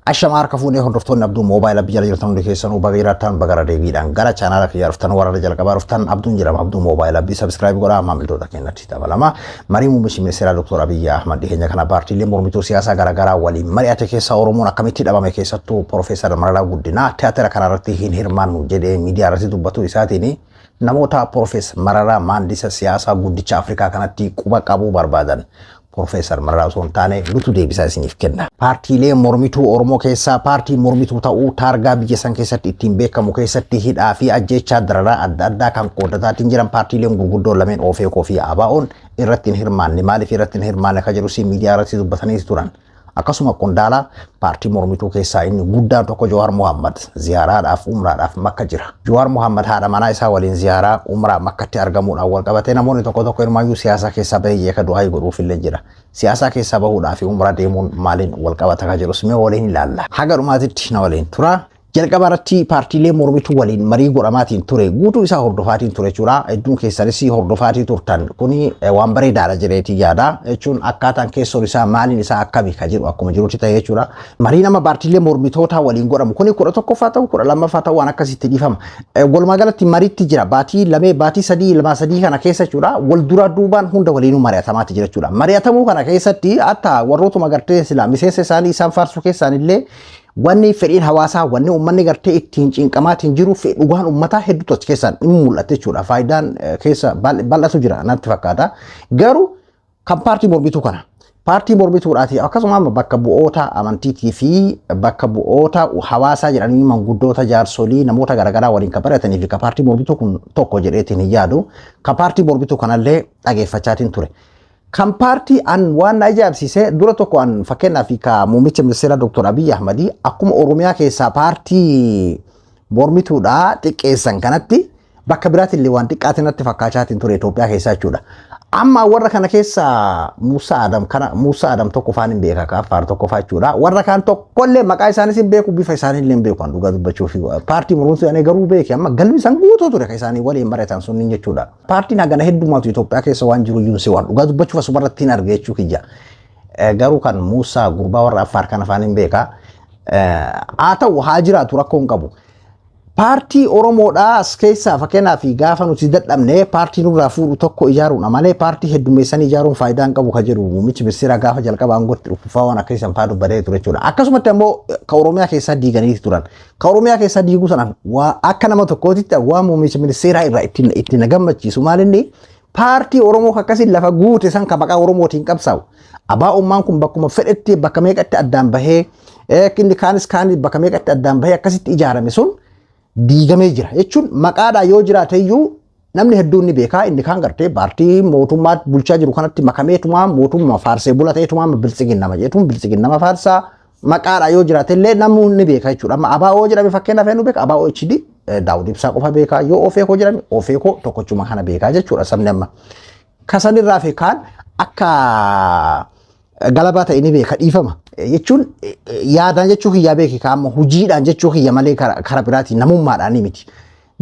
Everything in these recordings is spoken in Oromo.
Ashama harka fuunee hordoftoonni Abduu Moobaayil biyya jirtan hundi keessanuu baga jiraattan baga irra deebiidhaan gara chaanaala kiyyaa dhuftan warra jalqabaa dhuftan Abduun jedhama. Abduu Moobaayil Abbii subscribe godhaa maamiltoota keenyatti dabalama. Marii muummichi ministeeraa Dr. Abiyyi Ahmad dhiyeenya kana paartiilee mormituu siyaasaa garaagaraa waliin mari'ate keessa Oromoon akkamitti dhabame, keessattuu Profeesar Mararaa Guddinaa tiyaatira kanarratti hin hirmaannu jedhee miidiyaa irratti dubbatu isaatiin namoota Profeesar Mararaa maandisa siyaasaa guddicha Afrikaa kanatti quba qabuu barbaadan Profeesar Mararaa osoo hin taane nutu deebisaa isiniif kenna. Paartiilee mormituu Oromoo keessaa paartii mormituu ta'uu taargaa biyya san keessatti ittiin beekamu keessatti hidhaa fi ajjeechaa dararaa adda addaa kan qooddataatiin jiran paartiileen gurguddoo lameen OFC fi ABO'n irratti hin hirmaanne. Maaliif irratti hin hirmaanne kan jedhu miidiyaa irratti dubbatanii turan. Akkasuma qondaala paartii mormituu keessaa inni guddaan tokko Jawaar Mohammad ziyaaraadhaaf umraadhaaf Makka jira. Jawaar Mohammad haadha manaa isaa waliin ziyaaraa umraa Makkatti argamuudhaan wal qabatee namoonni tokko tokko hirmaayyuu siyaasaa keessaa bahee jeeka du'aa godhuuf illee jira. Siyaasaa keessaa bahuudhaa fi umraa deemuun maaliin wal qabata kan jedhus mee waliin ilaalla. Haga dhumaatitti na waliin tura. Jalqaba irratti paartiilee mormituu waliin marii godhamaatiin ture guutuu isaa hordofaatiin ture jechuudha. Hedduun keessanis hordofaatii turtan. Kuni waan bareedaadha jedheetii yaada. Jechuun akkaataan keessoon isaa maaliin isaa akkami kan jedhu akkuma jirutti ta'e jechuudha. Marii nama paartiilee mormitootaa waliin godhamu kuni 11ffaa ta'u 12ffaa ta'u waan akkasitti dhiifama. Walumaa galatti mariitti jira. Baatii lamee baatii sadii lama sadii kana keessa jechuudha. Wal dura duubaan hunda waliinuu mari'atamaati jira jechuudha. Mari'atamuu kana keessatti hatta warrootuma gartee silaa miseensa isaanii isaan faarsuu keessaan illee wanni fedhiin hawaasaa, wanni uummanni gartee ittiin cinqamaatiin jiru, dhugaan uummataa hedduutu achi keessaan ni mul'ata jechuudha. Faayidaan keessa bal'atu jira natti fakkaata. Garuu kan paartii mormituu kana paartii mormituudhaati akkasuma amma bakka bu'oota amantiitii fi bakka bu'oota hawaasaa jedhanii manguddoota, jaarsolii, namoota garaagaraa waliin kan baratanii fi kan paartii mormituu kun tokko jedheetiin hin yaadu. Kan paartii mormituu kanallee dhageeffachaatiin ture. Kan paartii an waan na ajaa'ibsiise dura tokko an fakkeenyaaf ka muummicha ministeeraa Dr. Abiyyi Ahmadii akkuma Oromiyaa keessaa paartii mormituudhaa xiqqeessan kanatti bakka biraatti illee waan xiqqaatiin natti fakkaachaatiin ture Itoophiyaa keessaa jechuudha. Amma warra kana keessa Musaa Adam kana Musaa Adam tokko faan hin beeka ka Affaar tokko faa jechuudha. Warra kaan tokkollee maqaa isaanis hin beeku, bifa isaanii illee hin beeku an dhugaa dubbachuu fi paartii mormituu jedhanii garuu beeke amma galmi isaan guutuu ture kan isaanii waliin mari'atan sunniin jechuudha. Paartiin hagana heddumaatu Itoophiyaa keessa waan jiru iyyuu waan dhugaa dubbachuuf asumarratti hin arge jechuu kiyya. Garuu kan Musaa gurbaa warra Affaar kana afaan hin beeka. Haa ta'u haa jiraatu rakkoo hin qabu. Paartii Oromoodhaa as keessaa fakkeenyaaf gaafa nuti dadhabne paartii nurraa fuudhu tokko ijaaruudha malee paartii heddummeessanii ijaaruun faayidaa hin qabu kan jedhu muummichi ministeeraa gaafa jalqaba aangootti dhufaa waan akka isaan fa'aa dubbatee ture jechuudha. Akkasumatti ammoo ka Oromiyaa keessaa diiganii turan. Ka Oromiyaa keessaa diiguu sanaan waa akka nama tokkootitti waan muummichi ministeeraa irraa itti na gammachiisu maalinni paartii Oromoo akkasii lafa guute san ka maqaa Oromootiin qabsaa'u. Abaa ummaan kun bakkuma fedhetti bakka meeqatti addaan bahee inni kaanis kaanis bakka meeqatti addaan bahee akkasitti ijaarame sun diigamee jira jechuun maqaadhaa yoo jiraate iyyuu namni hedduun ni beekaa. Inni kaan gartee paartii mootummaa bulchaa jiru kanatti makameetumaa mootummaa faarsee bula ta'eetumaa biltsiginnama jedhuun biltsiginnama faarsaa maqaadhaa yoo jiraate illee namni ni beeka jechuudha. Amma ABO jedhame fakkeenyaaf eenyu beeka? ABO HD Daawud Ibsaa qofa beeka. Yoo Ofeekoo jedhame Ofeekoo tokkochuma kana beekaa jechuudha sabni amma. Kasanirraa fi kaan akka galabaa ta'e ni beeka dhiifama. Jechuun yaadaan jechuu kiyyaa beeki kaamma hojiidhaan jechuu kiyya malee kara biraatiin namummaadhaan miti.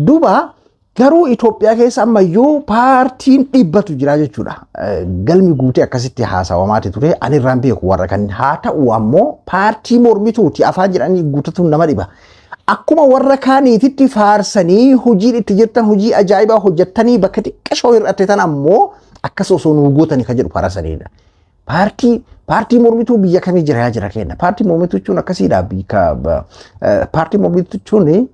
Duuba garuu Itoophiyaa keessa ammayyuu paartiin dhibbatu jira jechuudha. Galmi guutee akkasitti haasawamaati ture ani irraan beeku warra kan haa ta'u ammoo paartii mormituuti afaan jedhanii guutatuun nama dhiba. Akkuma warra kaaniititti faarsanii hojiin itti jirtan hojii ajaa'ibaa hojjettanii bakka xiqqashoo hir'atte tan ammoo akkas osoo nuu gootanii kan jedhu faarsanidha. Paartii mormituu biyya kamii jira yaa jira kenna. Paartii mormituu jechuun akkasiidha. Paartii mormituu jechuun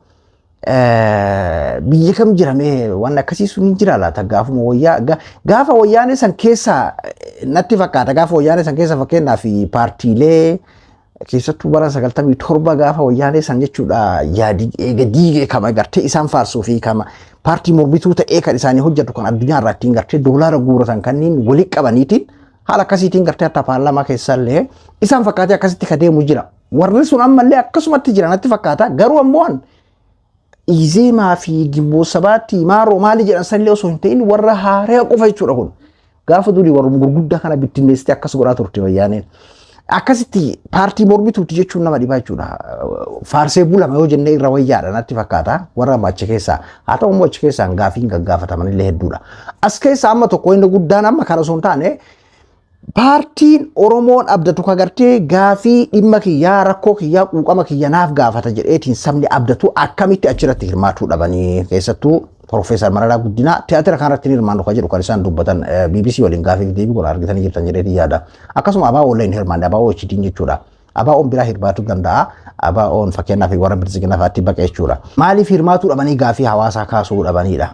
biyya kam jira mee waan akkasii sun hin jira laata gaafuma wayyaa gaafa wayyaanee san keessa natti fakkaata gaafa wayyaanee san keessa fakkeenyaaf paartiilee keessattuu bara 97 gaafa wayyaanee san jechuudha yaadi eega diigee kama gartee isaan faarsuu fi kama paartii mormituu ta'ee kan isaanii hojjetu kan addunyaa irraa ittiin gartee doolaara guuratan kanneen walitti qabaniitiin haala akkasiitiin gartee hatta paarlaamaa keessallee isaan fakkaatee akkasitti ka deemu jira. Warri sun ammallee akkasumatti jira natti fakkaata. Garuu ammoo Izeemaa fi Gimboo Sabaatti maaroo maali jedhan sanillee osoo hin ta'in warra haaraa qofa jechuudha kun. Gaafa durii warra gurguddaa kana bittinneessitee akkas godhaa turte wayyaaneen. Akkasitti paartii mormituuti jechuun nama dhibaa jechuudha. Faarsee bulama yoo jennee irra wayyaadha natti fakkaata. Warra amma achi keessaa haa ta'u immoo achi keessaan gaafiin gaggaafataman illee hedduudha. As keessaa amma tokko inni guddaan amma kana osoo hin taane Paartiin Oromoon abdatu ka gartee gaafii dhimma kiyyaa, rakkoo kiyyaa, quuqama kiyya naaf gaafata jedheetiin sabni abdatu akkamitti achirratti hirmaatuu dhabanii? Keessattuu Profeesar Mararaa Guddinaa tiyaatira kanarratti hin hirmaannu kan jedhu kan isaan dubbatan BBC waliin gaafiif deebii godhan argitanii jirtan jedheetiin yaada. Akkasuma ABO illee hin hirmaanne, ABO HD'n jechuudha. ABO'n biraa hirmaatuu danda'a. ABO'n fakkeenyaaf warra Biltsiginnaa fa'aatti baqa jechuudha. Maaliif hirmaatuu dhabanii gaafii hawaasaa kaasuu dhabanidha?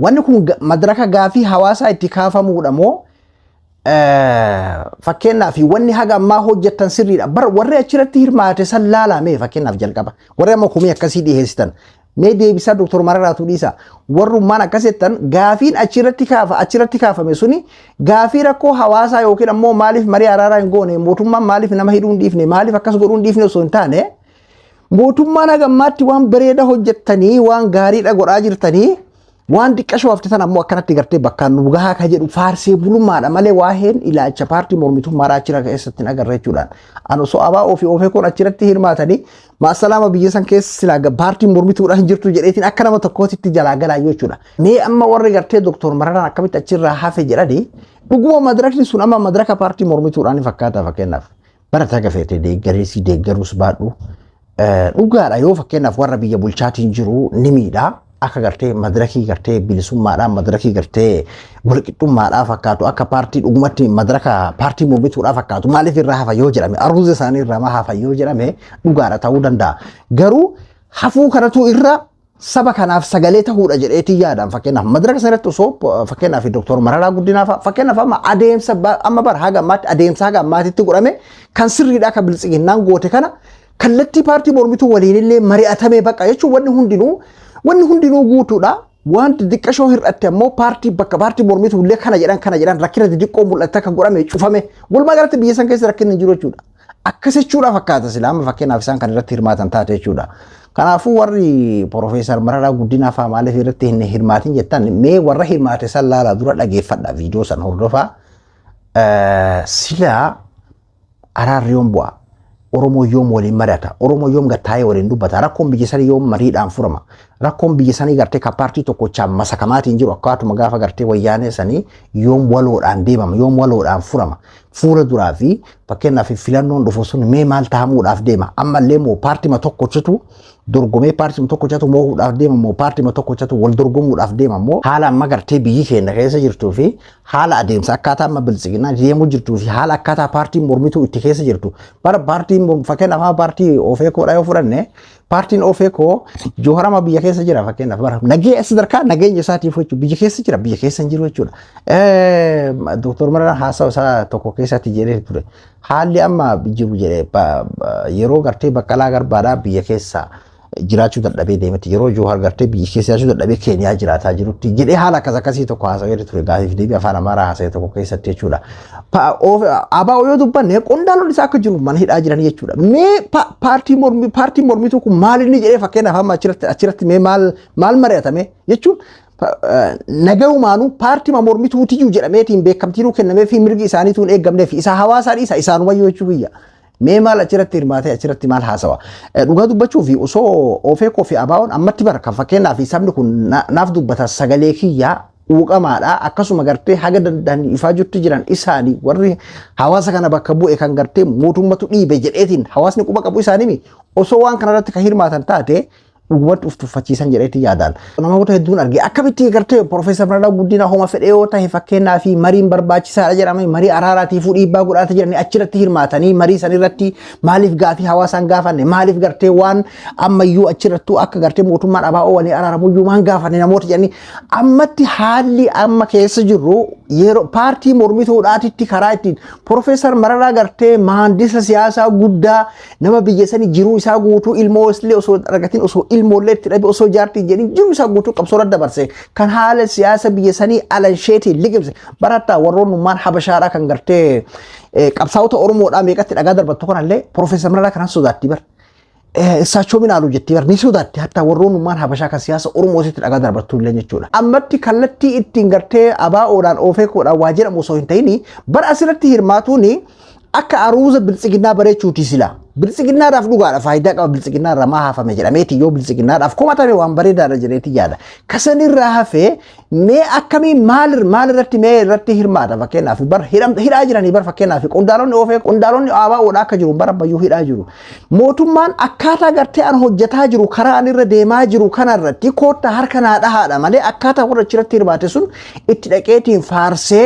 Wanni kun madaraka gaafii hawaasaa itti kaafamuudha moo fakkeenyaaf wanni haga ammaa hojjettan sirriidha? Bar warri achirratti hirmaate san laalame fakkeenyaaf jalqaba. Warri amma komii akkasii dhiyeessitan. Mee deebisaa Dooktor Mararaatu dhiisa. Warrummaan akkas jettan gaafiin achirratti kaafame suni gaafii rakkoo hawaasaa yookiin ammoo maaliif marii araaraa hin goone, mootummaan maaliif nama hidhuu hin dhiifne, maaliif akkas godhuu hin dhiifne osoo hin taane, mootummaan haga ammaatti waan bareeda hojjettanii, waan gaariidha godhaa jirtanii, waan xiqqashoo hafte tan ammoo akkanatti gartee bakkaan nu gahaa ka jedhu faarsee bulummaadha malee waa'een ilaalcha paartii mormitummaadhaa achira keessatti hin agarre jechuudhaan. Ani osoo ABO fi OFCO'n achirratti hirmaatanii maasalaama biyya san keessa silaa paartiin mormituudhaan hin jirtu jedheetiin akka nama tokkootitti jalaa galaa jechuudha. Mee amma warri gartee Dooktor Mararaan akkamitti achirraa hafe jedhanii, dhuguma madarakni sun amma madaraka paartii mormituudhaan ni fakkaata fakkeenyaaf. Barataa gafeetee deeggareesii deeggaruus baadhu dhugaadha, yoo fakkeenyaaf warra biyya bulchaatiin jiru ni miidha. Akka gartee madarakii gartee bilisummaadhaan, madarakii gartee walqixxummaadhaa fakkaatu, akka paartii dhugumatti madaraka paartii mormituudhaa fakkaatu, maaliif irraa hafa yoo jedhame, aruuza isaanii irraa maa hafa yoo jedhame, dhugaadha ta'uu danda'a. Garuu hafuu kanatu irra saba kanaaf sagalee ta'uudha jedheetii yaadaan. Fakkeenyaaf madaraka sanatti osoo fakkeenyaaf Dooktor Mararaa Guddinaa fa'a, fakkeenyaaf amma adeemsa amma bara haga ammaatti adeemsa haga ammaatitti godhame kan sirriidhaa kan Biltsiginnaan goote kana kallattii paartii mormituu waliinillee mari'atamee baqa jechuun wanni hundinuu guutuudha. Waan xixiqqashoo hir'atte ammoo paartii bakka paartii mormituu illee kana jedhan kana jedhan rakkina xixiqqoo mul'atte akka godhame cufame, walumaa galatti biyya san keessa rakkinni hin jiru jechuudha. Akkas jechuudha fakkaata silaa amma fakkeenyaaf isaan kan irratti hirmaatan taate jechuudha. Kanaafuu warri Profeesar Mararaa Guddinaa fa'aa maaliif irratti hin hirmaatin jettan, mee warra hirmaate san laalaa, dura dhageeffadha, viidiyoo san hordofaa. Silaa araarri yoom bu'a? Oromoo yoom waliin mari'ata? Oromoo yoom gattaa'ee waliin dubbata? Rakkoon biyya sanii yoom mariidhaan furama? Rakkoon biyya sanii gartee kan paartii tokkochaan masakamaatiin jiru akkaatuma gaafa gartee Wayyaanee sanii yoom waloodhaan deemama? Yoom waloodhaan furama? Fuula duraa fi fakkeenyaaf filannoon dhufu sun mee maal tahamuudhaaf deema? Ammallee moo paartima tokkochatu dorgomee paartima tokkochatu moo'uudhaaf deema moo paartima tokkochatu wal dorgomuudhaaf deema moo, haala amma gartee biyyi keenya keessa jirtuu fi haala adeemsa akkaataa amma Biltsiginnaa deemuu jirtuu fi haala akkaataa paartiin mormituu itti keessa jirtu, bara paartiin fakkeenyaaf amma paartii OFCOdha yoo fudhanne, paartiin OFCO Jooharama biyya keessa jira, fakkeenyaaf bara nagee sadarkaa nageenya isaatiif jechuudha biyya keessa jira, biyya keessa hin jiru jechuudha. Dooktor Mararaan haasawa isaa tokko keessatti jedhee ture. Haalli amma jiru jedhee yeroo gartee Baqqalaa Garbaadhaa biyya keessa jiraachuu dadhabee deemetti, yeroo Joohar gartee biyya keessa jiraachuu dadhabee Keeniyaa jiraataa jirutti jedhee haala akkas akkasii tokko haasawee ture gaafiif deebii afaan Amaaraa haasawee tokko keessatti jechuudha. ABO yoo dubbanne qondaalonni isaa akka jiru mana hidhaa jiran jechuudha. Mee paartii mormituu kun maal inni jedhee fakkeenyaaf amma achirratti mee maal maal mari'atame jechuun, nagaumaanuu paartii mormituutiyyuu jedhameetiin beekamtiinuu kennamee fi mirgi isaaniituu hin eeggamnee fi isa hawaasaa dhiisa isaanumayyuu jechuu biyya. Mee maal achirratti hirmaatee achirratti maal haasawa? Dhugaa dubbachuu fi osoo OFCO fi ABO'n ammatti bara kan fakkeenyaaf sabni kun naaf dubbata, sagalee kiyyaa quuqamaadha, akkasuma gartee haga danda'an ifaa jirtu jiran isaanii, warri hawaasa kana bakka bu'e kan gartee mootummatu dhiibe jedheetiin hawaasni quba qabu isaanii osoo waan kanarratti kan hirmaatan taate dhugumatti uf tuffachiisan jedheetti yaadaan. Namoota hedduun arge akkamitti gartee Profeesar Mararaa Guddinaa homa fedhee yoo ta'e fakkeenyaa fi mariin barbaachisaadha jedhame, marii araaraatiifuu dhiibbaa godhaata jedhanii achirratti hirmaatanii, marii sanirratti maaliif gaafii hawaasaan gaafanne, maaliif gartee waan ammayyuu achirrattuu akka gartee mootummaan ABO walii araaramuyyuu waan gaafanne namoota jedhanii, ammatti haalli amma keessa jirru yeroo paartii mormituudhaatitti karaa ittiin Profeesar Mararaa gartee maandisa siyaasaa guddaa, nama biyya sanii jiruu isaa guutuu ilmoo illee osoo argatin, osoo ilmoollee itti dhabe, osoo jaartii jedhin jiruu isaa guutuu qabsoo dabarse, kan haala siyaasa biyya sanii alansheetiin liqimse, barattaa warroonnummaan habashaadhaa kan gartee qabsaa'ota Oromoodhaa meeqatti dhagaa darbattu kanallee Profeesar Mararaa kanan sodaatti bar. እሳቸው ምን አሉ jettee bar ni sodaatti hatta warroonnummaan habashaa kan siyaasa Oromootitti dhagaa darbattu illee jechuudha. Ammatti kallattii ittiin gartee ABO'dhaan OFCOdhaan waa jedhamu osoo hin ta'in bara asirratti hirmaatuun akka aruuza Biltsiginnaa bareechuuti sila. Biltsiginnaadhaaf dhugaadha faayidaa qaba biltsiginnaa irraa maa hafame jedhameeti yoo biltsiginnaadhaaf komatame waan bareedaadha jedheeti yaada. Kasanirraa hafee mee akkamii maal maal irratti mee irratti hirmaata fakkeenyaaf bar hidhaa jiranii bar fakkeenyaaf qondaalonni oofee qondaalonni ABOdha akka jiru bara bayyuu hidhaa jiru. Mootummaan akkaataa gartee an hojjetaa jiru karaa an irra deemaa jiru kanarratti koottaa harka naa dhahaadha malee akkaataa warra achirratti hirmaate sun itti dhaqeetiin faarsee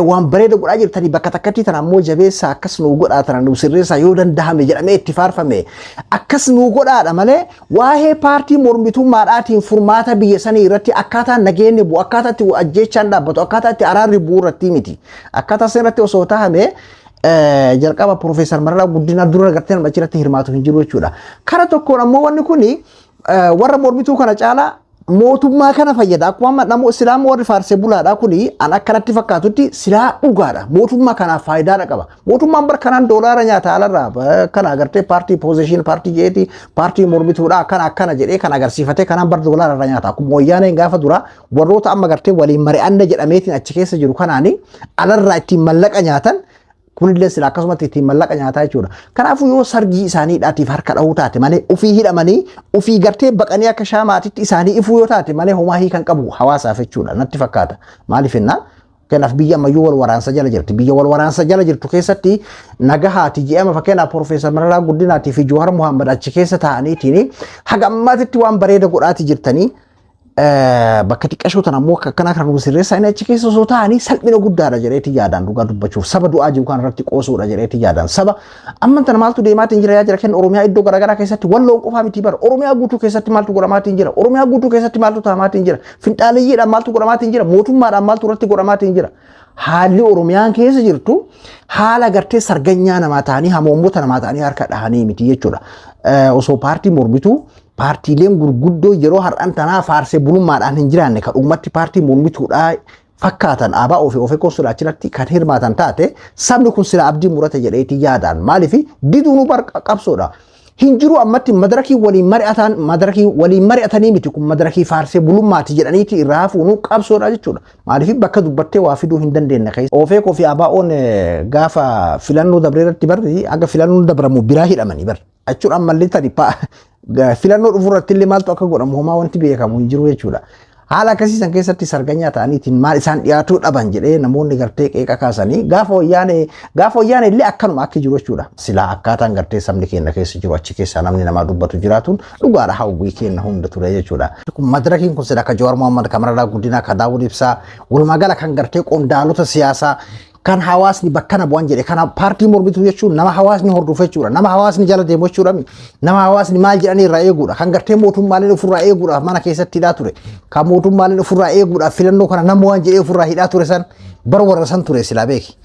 waan bareeda godhaa jirtanii bakka takkatti tana ammoo jabeessaa akkas nuu godhaa tana nuu sirreessaa yoo dandahame jedhamee itti faarfame akkas nuu godhaadha malee waa'ee paartii mormitummaadhaatiin furmaata biyya sanii irratti akkaataa nageenyi bu'u akkaataa itti ajjeechaan dhaabbatu akkaataa itti araarri bu'u irratti miti akkaataa san irratti osoo tahame jalqaba Piroofeesar Mararaa Guddinaa dura gartee nama achirratti hirmaatu hin jiru jechuudha. Kara tokkoon ammoo wanni kuni warra mormituu kana caalaa mootummaa kana fayyada. Akkuma amma namoo silaama warri faarsee bulaadha kuni an akkanatti fakkaatutti silaa dhugaadha. Mootummaa kanaaf faayidaadha qaba. Mootummaan bar kanaan doolaara nyaata alarraa kana agartee paartii poozishin paartii jeeti paartii mormituudha akkana akkana jedhee kan agarsiifatee kanaan bar doolaara irra nyaata. Akkuma wayyaaneen gaafa dura warroota amma gartee waliin mari'anna jedhameetiin achi keessa jiru kanaani alarraa ittiin mallaqa nyaatan kunillee sila akkasumatti ittiin mallaqa nyaataa jechuudha. Kanaafuu yoo sargii isaaniidhaatiif harka dhahuu taate malee ofii hidhamanii ofii gartee baqanii akka shaamaatitti isaanii ifuu yoo taate malee homaa hiikan qabu hawaasaaf jechuudha natti fakkaata. Maaliif jennaan fakkeenyaaf biyya ammayyuu wal waraansa jala jirti. Biyya wal waraansa jala jirtu keessatti nagahaati jedhama fakkeenyaaf Piroofeesar Mararaa Guddinaatii fi Jowaar Muhammad achi keessa taa'aniitiin haga ammaatitti waan bareeda godhaati jirtanii bakka xiqqashoo tan ammoo akka akkanaa kan sirreessaa inni achi keessa osoo taa'anii salphina guddaadha jedheeti yaadaan dhugaa dubbachuuf saba du'aa jiru kan irratti qoosuudha jedheeti yaadaan saba amma tana maaltu deemaatiin jira yaa jira kenna Oromiyaa iddoo garaagaraa keessatti walloon qofaa miti bara Oromiyaa guutuu keessatti maaltu godhamaatiin jira Oromiyaa guutuu keessatti maaltu taa'amaatiin jira finxaaleyyiidhaan maaltu godhamaatiin jira mootummaadhaan maaltu irratti godhamaatiin jira haalli Oromiyaan keessa jirtu haala gartee sarganyaa namaa ta'anii hamoommota namaa ta'anii harka dhahanii miti jechuudha. Osoo paartii mormituu paartiileen gurguddoo yeroo har'an tanaa faarsee bulummaadhaan hin jiraanne kan uummatti paartii mormituudhaa fakkaatan ABO fi OFCOn sila achirratti kan hirmaatan taate sabni kun sila abdii murate jedheeti yaadaan maaliif diduunuu bar qabsoodha. Hin jiru ammatti madarakii waliin mari'atan madarakii waliin mari'atanii miti kun madarakii faarsee bulummaati jedhaniiti irraa hafuunuu qabsoodha jechuudha. Maaliif bakka dubbattee waa fiduu hin dandeenye keessa. OFCO fi ABOn gaafa filannoo dabree irratti barri aga filannoon dabramu biraa hidhamanii bar. Jechuun ammallee tani filannoo dhufu irratti illee maaltu akka godhamu homaa wanti beekamu hin jiru jechuudha. Haala akkasii san keessatti sarganyaa ta'aniitiin maal isaan dhiyaatuu dhaban jedhee namoonni gartee qeeqa kaasanii gaafa wayyaane illee akkanuma akka jiru jechuudha. Silaa akkaataan gartee sabni keenya keessa jiru achi keessaa namni namaa dubbatu jiraatuun dhugaadha hawwii keenya hunda ture jechuudha. Madarakiin kun sila akka Jawaar Mohammad, kan Mararaa Guddinaa, kan Daawud Ibsaa walumaa gala kan gartee qondaalota siyaasaa kan hawaasni bakkana bu'an jedhe kana paartii mormituu jechuun nama hawaasni hordofu jechuudha nama hawaasni jala deemu jechuudha nama hawaasni maal jedhanii irraa eeguudha kan gartee mootummaaleen ofirraa eeguudhaaf mana keessatti hidhaa ture kan mootummaaleen ofirraa eeguudhaaf filannoo kana nama waan jedhee ofirraa hidhaa ture san bar warra san ture silaa beeki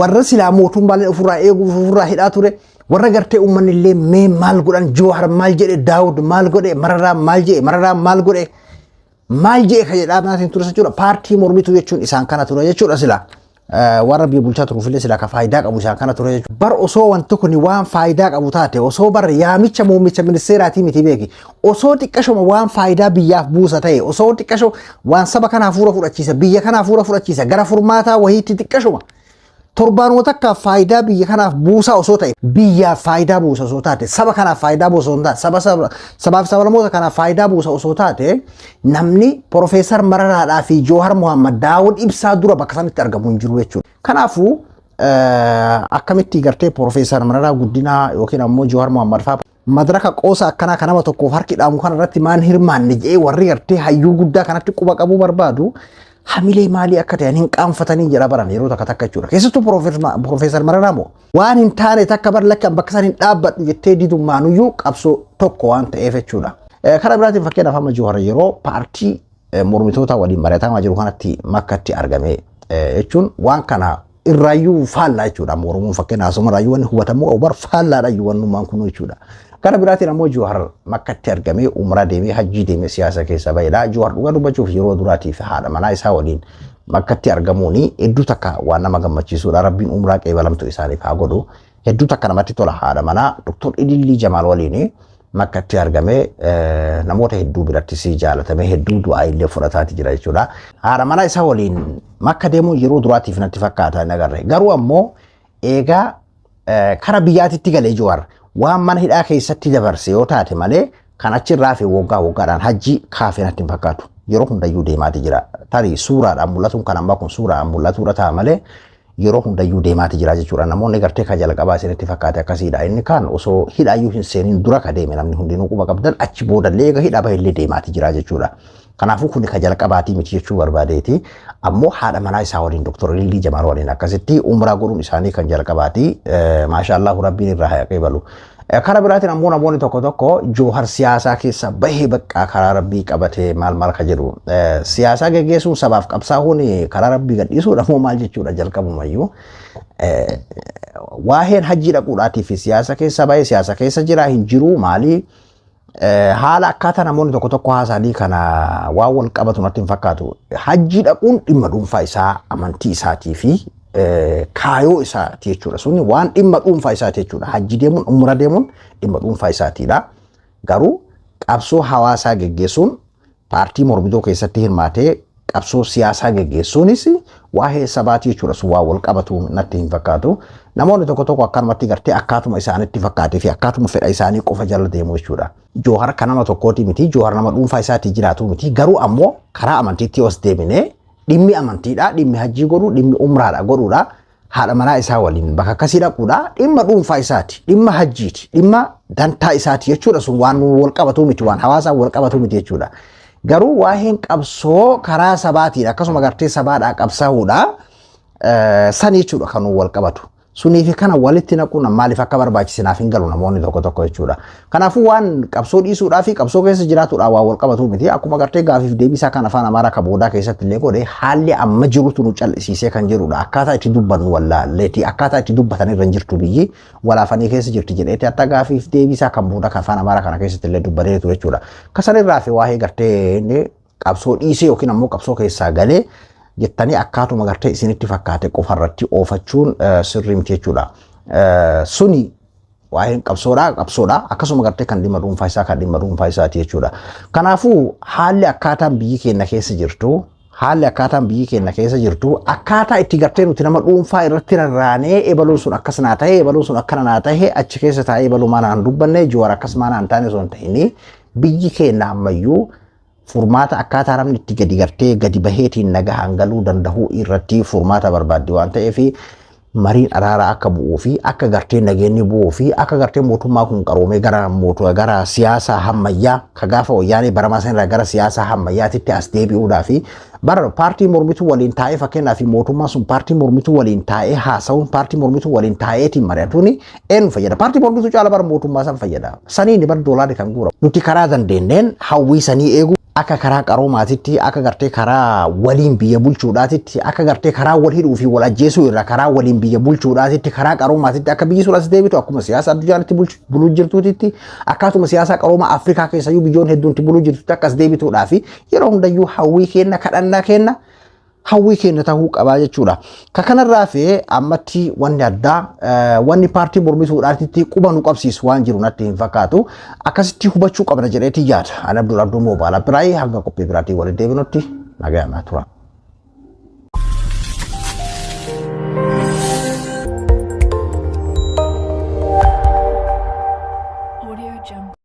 warra silaa mootummaaleen ofirraa eeguuf ofirraa hidhaa ture warra gartee uummanni illee mee maal godhan Jowaar maal jedhe Daawud maal godhe Mararaa maal jedhe Mararaa maal godhe maal jedhe kan jedhaa naatiin ture jechuudha paartii mormituu jechuun isaan kana ture jechuudha silaa. Warra biyya bulchaa turuufillee silaa ka faayidaa qabu isaan kana ture jechuudha. Bar osoo wanti kun waan faayidaa qabu taate osoo bar yaamicha muummicha ministeeraatii miti beeki osoo xiqqashuma waan faayidaa biyyaaf buusa ta'e osoo xiqqasho waan saba kana hafuura fudhachiisa biyya kana hafuura fudhachiisa gara furmaataa wahiitti xiqqashuma torbaanuma takka faayidaa biyya kanaaf buusaa osoo ta'e biyyaaf faayidaa buusa osoo taate saba kanaaf faayidaa buusa osoo taate saba sabaaf sablammoota kanaaf faayidaa buusa osoo taate namni Piroofeesar Mararaadhaa fi Jowaar Muhammad Daawud Ibsaa dura bakka sanitti argamu hin jiru jechuudha. Kanaafuu akkamitti gartee Piroofeesar Mararaa Guddinaa yookiin ammoo Jowaar Muhammad fa'aa madaraka qoosa akkanaa kan nama tokkoof harki dhaamu kana irratti maan hirmaanne jedhee warri gartee hayyuu guddaa kanatti quba qabuu barbaadu hamilee maalii akka ta'an hin qaanfatanii jedha baran yeroo takka takka jechuudha. Keessattuu Piroofeesar Mararaa moo waan hin taane takka bar lakkan bakka isaan hin dhaabbadhu jettee didummaanuyyuu qabsoo tokko waan ta'eef jechuudha. Karaa biraatiin fakkeenyaaf amma Jowaar yeroo paartii mormitoota waliin mari'atamaa jiru kanatti makkatti argame jechuun waan kana irraayyuu faallaa jechuudha. Amma Oromoon fakkeenyaaf asuma irraayyuu wanni hubatamuu qabu bar faallaadha iyyuu wannummaan kun jechuudha. Karaa biraatiin ammoo Jowaar makkatti argamee umraa deemee hajjii deemee siyaasa keessa bahedha. Jowaar dhugaa dubbachuuf yeroo duraatiif haadha manaa isaa waliin makkatti argamuun hedduu takka waan nama gammachiisudha. Rabbiin umraa qeebalamtu isaaniif haa godhu. Hedduu takka namatti tola haadha manaa Dr. Ilillii Jamaal waliin makkatti argamee namoota hedduu birattis jaalatamee hedduu du'aa illee fudhataati jira jechuudha. Haadha manaa isaa waliin makka deemuun yeroo duraatiif natti fakkaata hin agarre. Garuu ammoo eegaa kara biyyaatitti galee Jowaar Waan mana hidhaa keessatti dabarse yoo taate malee kan achirraa fi waggaa waggaadhaan hajjii kaafee natti hin fakkaatu. Yeroo hundayyuu deemaati jira. Tarii suuraadhaan mul'atuun kan ammaa kun suuraadhaan mul'atuudha ta'a malee yeroo hundayyuu deemaati jira jechuudha. Namoonni gartee kan jalqabaa isinitti fakkaate akkasiidha. Inni kaan osoo hidhaayyuu hin seeniin dura ka deeme namni hundinuu quba qabdan achi boodallee eega hidhaa bahillee deemaati jira jechuudha. Kanaafuu kun kan jalqabaatii miti jechuu barbaadeeti. Ammoo haadha manaa isaa waliin Dr. Lillii Jamaal waliin akkasitti umraa godhuun isaanii kan jalqabaati. Maashaallahu rabbiin irraa haa qeebalu. Karaa biraatiin ammoo namoonni tokko tokko Joohar siyaasaa keessa bahee baqqaa karaa rabbii qabatee maal maal ka jedhu. Siyaasaa geggeessuun sabaaf qabsaa'uun karaa rabbii gadhiisuudha moo maal jechuudha jalqabumayyuu. Waa'een hajjii dhaquudhaatii fi siyaasa keessa bahee siyaasa keessa jira hin jiru maali? Haala akkaataa namoonni tokko tokko haasa'anii kana waan wal qabatu natti hin fakkaatu. Hajjii dhaquun dhimma dhuunfaa isaa amantii isaatii fi kaayoo isaati jechuudha. Suni waan dhimma dhuunfaa isaati jechuudha. Hajji deemuun umra deemuun dhimma dhuunfaa isaatiidha. Garuu qabsoo hawaasaa geggeessuun paartii mormituu keessatti hirmaatee qabsoo siyaasaa geggeessuunis waa'ee sabaati jechuudha. Sun waan wal qabatu natti hin fakkaatu. Namoonni tokko tokko akkanumatti gartee akkaatuma isaanitti fakkaatee fi akkaatuma fedha isaanii qofa jala deemu jechuudha. Joohar kan nama tokkooti miti. Joohar nama dhuunfaa isaatii jiraatu miti. Garuu ammoo karaa amantiitti os deebinee dhimmi amantiidha, dhimmi hajjii godhuu, dhimmi umraadha godhuudha. Haadha manaa isaa waliin bakka akkasii dhaquudha. Dhimma dhuunfaa isaati, dhimma hajjiiti, dhimma dantaa isaati jechuudha. Sun waan wal qabatu miti, waan hawaasaan wal qabatu miti jechuudha. Garuu waa'een qabsoo karaa sabaatiidha. Akkasuma gartee sabaadhaa qabsaa'uudha. San jechuudha kan wal qabatu. Sunii fi kana walitti naquun maaliif akka barbaachise naaf hin galu namoonni tokko tokko jechuudha. Kanaafuu waan qabsoo dhiisuudhaa fi qabsoo keessa jiraatuudhaa waan wal qabatu miti. Akkuma gartee gaafiif deebisaa kan afaan Amaaraa kan boodaa keessatti illee godhe haalli amma jirutu nu cal'isiisee kan jirudha. Akkaataa itti dubbannu wallaalleeti. Akkaataa itti dubbatan irra hin jirtu biyyi walaafanii keessa jirti jedheeti hatta gaafiif deebisaa kan boodaa kan afaan Amaaraa kana keessatti illee dubbatee ture jechuudha. Kasanirraa fi waa'ee gartee inni qabsoo dhiisee yookiin ammoo qabsoo keessaa galee jettanii akkaatuma gartee isinitti fakkaate qofarratti oofachuun sirrii miti jechuudha. Suni waa'een qabsoodhaa qabsoodha akkasuma gartee kan dhimma dhuunfaa isaa kan dhimma dhuunfaa isaati jechuudha. Kanaafuu haalli akkaataan biyyi keenya keessa jirtu haalli akkaataan biyyi keenya keessa jirtu akkaataa itti gartee nuti nama dhuunfaa irratti rarraanee ebaluun sun akkas naa ta'e ebaluun sun akkana naa ta'e achi keessa taa'ee ebaluu maanaan dubbanne Jawaar akkas maanaan taane osoo hin ta'in biyyi keenya ammayyuu furmaata akkaataa namni itti gadi gartee gadi baheetiin nagahaan galuu danda'u irratti furmaata barbaaddi waan ta'eef mariin araaraa akka bu'uu fi akka gartee nageenyi bu'uu fi akka gartee mootummaa kun qaroomee gara mootummaa gara siyaasa hammayyaa ka gaafa wayyaanee baramaa sanirraa gara siyaasa hammayyaatitti as deebi'uudhaa fi bara paartii mormituu waliin taa'ee fakkeenyaaf fi mootummaan sun paartii mormituu waliin taa'ee haasa'uun paartii mormituu waliin taa'eetiin mari'atuun eenyu fayyada? Paartii mormituu caala bara mootummaa san fayyada. Saniin bara doolaarri kan guuramu. Nuti karaa dandeenyeen hawwii sanii eeguu akka karaa qaroomaatitti akka gartee karaa waliin biyya bulchuudhaatitti akka gartee karaa wal hidhuu fi wal ajjeesuu irraa karaa waliin biyya bulchuudhaatitti karaa qaroomaatitti akka biyyi sun as deebitu akkuma siyaasa addunyaatti buluu jirtuutitti akkaatuma siyaasa qaroomaa Afrikaa keessayyuu biyyoon hedduun buluu jirtutti akkas deebituudhaa fi yeroo hundayyuu hawwii kenna kadhannaa kenna hawwii keenya ta'uu qabaa jechuudha. Ka kanarraa fi ammatti wanni addaa wanni paartii mormituudhaatitti quba nu qabsiisu waan jiru natti hin fakkaatu. Akkasitti hubachuu qabna jedheeti yaada. Ani Abdul Abduu Moobaala Biraayii hanga qophii biraatiin walitti deebinutti nagaa tura.